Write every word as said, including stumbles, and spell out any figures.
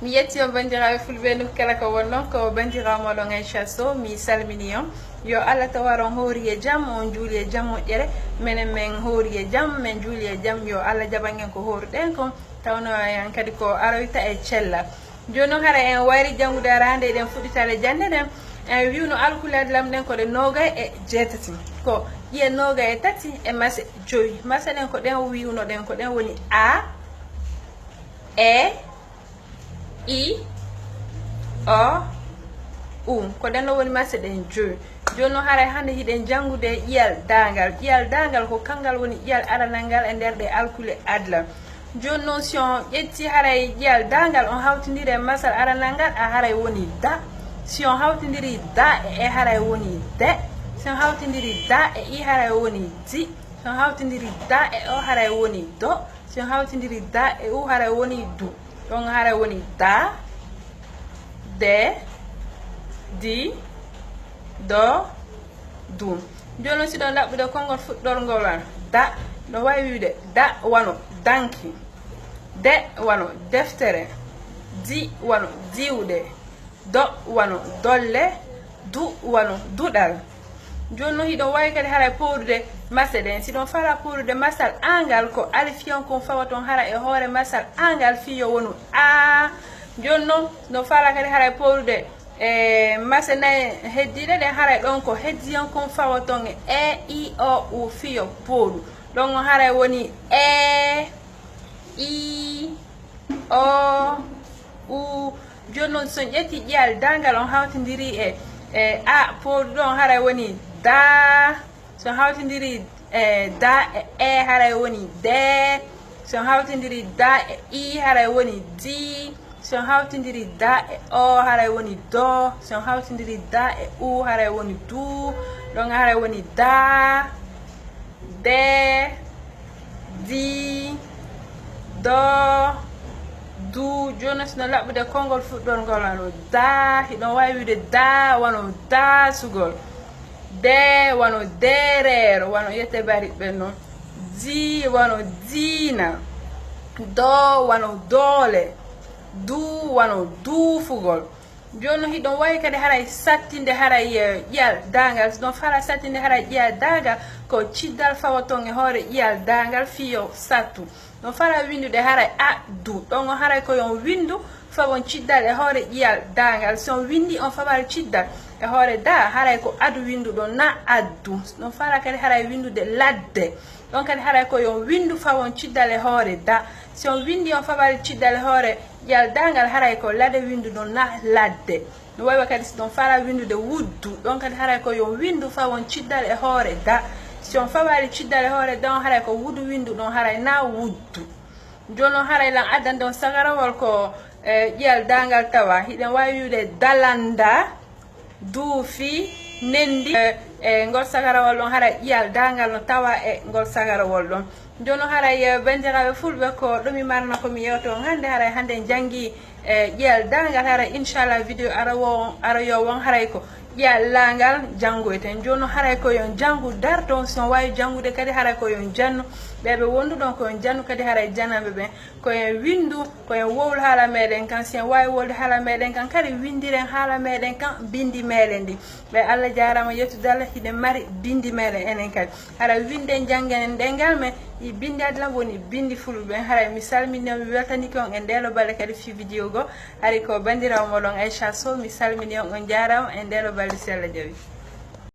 Mi yetti on banndiraaɓe fulɓe, nokku kala ko wonɗon, ko banndiraawo mooɗon Aisha Sow, mi salmini on. Yo Allah taw aron hoori e jam, on juuli e jam moƴƴere, menen men hoori e jam, men juuli e jam, yo Allah jaɓan en ko hooruɗen kon, tawno en kadi ko aroyta e cellal. Jooni noon hara en wayri janngude araande, eɗen fuɗɗitare jannde nden. En wi'uno alkule adlam ɗen ko ɗe noogay e jeetati. Ko ƴiye noogay e tati e mase jowi. Mase ɗen ko ɗen wi'uno ɗen, ko ɗen woni A, E, I, O, U. Ko ɗen ɗon woni mase ɗen jowi. Jooni noon haray hannde hiɗen janngude ƴiyal daangal. Ƴiyal daangal ko kanngal woni ƴiyal aranal ngal e nder ɗe alkule adlam. Jooni noon si on ƴetti haray ƴiyal daangal, on hawtindiri e masal aranal ngal, a haray woni da. Si on hawtindiri da e e haray woni de. Si on hawtindiri da e i haray woni di. Si on hawtindiri da e o haray woni do. Si on hawtindiri da e u haray woni du. Ɗon haray woni da, de, di, do, du. Jooni noon si ɗon ɗaɓɓude konngol fuɗɗorngol an, da, no wayi wi'ude da wano danki, de wano deftere, di wano diwde, do wano dolle, du wano duɗal. Jooni noon hiɗon waawi kadi haray pooɗude mase ɗen. Si ɗon faalaa pooɗude masal A ngal, ko alifiyankun fawaton hara e hoore masal A ngal fii yo wonu A. Jooni noon no faalaa kadi haray pooɗude e mase nayi heddiiɗe ɗen, haray ɗon ko heddiyankun fawaton e E, I, O, U fii yo pooɗu. Ɗon on haray woni E, I, O, U. Jooni noon si on ƴetti ƴiyal daangal on hawtindiri e, e A pooɗuɗo on haray woni da. Si on hawtindiri e da e e haray woni de. Si on hawtindiri da e i haray woni di. Si on hawtindiri da e o haray woni do. Si on hawtindiri da e u haray woni du. Ɗon haray woni da, de, di, do, du. Jooni noon si no laɓɓude konngol fuɗɗorngol wano da, hiɗon waawi wi'ude da wano daasugol. De wano deereero, wano yete bari ɓen noon. Di wano diina. Do wano doole. Du wano duufugol. Jooni noon hiɗon waawi kadi haray sattinde haray, eh, ƴiyal daangal. Si ɗon faalaa sattinde haray ƴiyal daangal, ko ciddal fawaton e hoore ƴiyal daangal fii yo sattu. No faalaa winndude haray a, du. Ɗon on haray ko yo on winndu fawon ciddal e hoore ƴiyal daangal. Si on winndii on fawaa ciddal e hoore da, haray ko adu winnduɗon, naa addu. No faalaa kadi haray winndude ladde. Ɗon kadi haray ko yo on winndu fawon ciddal e hoore da. Si on winndii on fawaa ciddal e hoore ƴiyal daangal, haray ko lade winnduɗon, naa ladde. No wayi wa kadi si ɗon faalaa winndude wuddu, ɗon kadi haray ko yo on winndu fawon ciddal e hoore da. Si on fawaali ciddal e hoore da on, haray ko wudu winnduɗon, haray naa wuddu. Jooni noon haray lan addande on sagarawol ko, eh, ƴiyal daangal tawa. Hiɗen waawi wi'ude dalanda, duufi, nendi. Eh, eh, ngol sagarawol ɗon haray ƴiyal daangal no tawa e ngol sagarawol ɗon. Jooni noon haray, eh, banndiraaɓe fulɓe, ko ɗum mi marno ko mi yewta on hannde. Haray hannde en janngii, eh, ƴiyal daangal. Haray inchallah vidéo arowo on, aroyo on haray ko ƴiyal laangal janngoyten. Jooni noon haray ko yo on janngu darto, si on waawi janngude kadi haray ko yo on jannu. Ɓe ɓe wonduɗon ko yo on jannu kadi haray jananɓe ɓen. Ko en winndu, ko en wowlu haala meɗen kan. Si en waawi wowlude haala meɗen kan kadi, winndiren haala meɗen kan, binndi meɗen ndi. Ɓe Allah jaaraama, yettude Allah, hiɗen mari binndi meɗen enen kadi. Hara winnden janngenen ɗemngal men, i binndi adlam woni binndi fulɓe. Haray mi salmini on, mi weltanike on e ndee ɗoo balɗe kadi fii vidéo goo. Hari ko banndiraawo mooɗon Aisha Sow, mi salmini on, on jaaraama e ndee ɗoo balɗe si Allah jaɓi.